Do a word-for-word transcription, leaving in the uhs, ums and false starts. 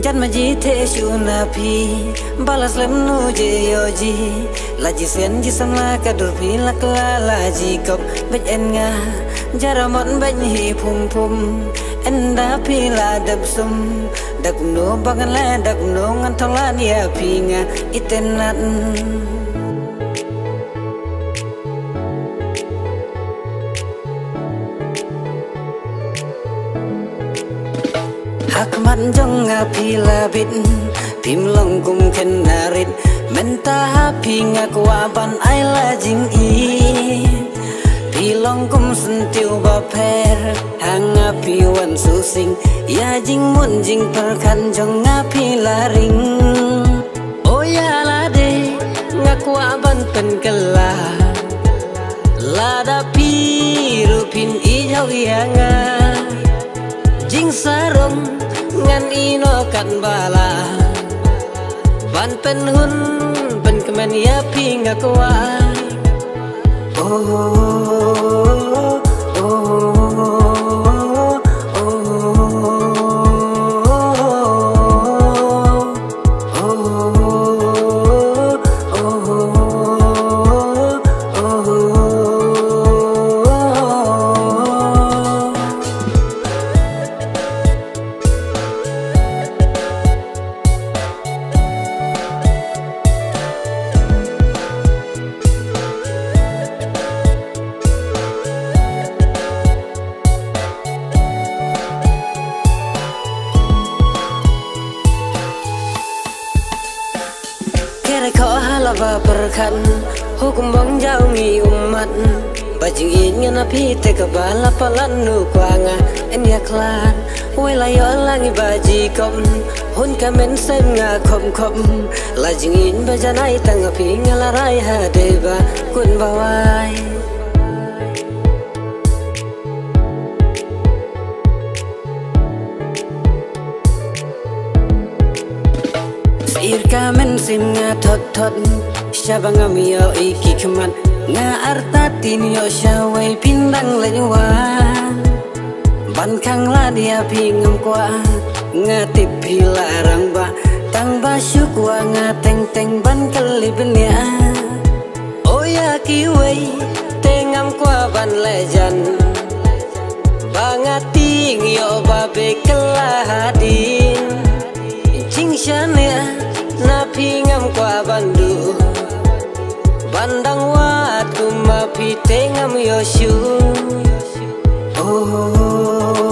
Jan ma ji te shu na phi, ba la slem nu je yo ji. La ji sen ji samla ka dur phi la kla la ji kop. Bej en nga, jara mon bej hi phum phum. Enda phi la dep sum, dak nu ba ngan le, dak nu ngan tholan ya phi nga itenat. Ha khmat jong nga phi la bit, phim long kum khynnah rit. Mynta ha phi nga kwah ban ai la jingïeit. Phi long kum syntiew ba pher, ha nga phi wan shu sing. Ïa jingmut jingpyrkhat jong nga phi la ring. O ïa lade nga kwah ban pynkylla, lada phi ruh phin ïeit hok ïa nga. Jingsarong ngan ïeh noh katba lah, ban pynhun pynkmen ïa phi nga kwah. Kere ko hala ba pyrkhat, hukum bong jauh ngi umat. Ba jingïeit ngan na phi te ka ba la palat nu kwah nga en ïa khlad. Wei la ïoh la ngi ba ji kop, hun ka men sem nga khop khop. La jingïeit ba janai tang phi nga la rai ha dei ba kun ba wai. Sir ka men sim nga thot thot, shaba ngam ïoh i ki khmat. Nga artatien ïoh shawei phin dang leit wan. Ban khang lad ïa phi ngam kwah, nga tip phi la rangbah. Tang ba shu kwah nga teng teng ban kylli bniah. O ïa kiwei te ngam kwah ban leh jan, ba nga tieng ïoh ba beh kylla hadien. Jingshaniah na phi ngam kwah ban duh, ban dang wad kum ma phi te ngam ïoh shuh. Oh.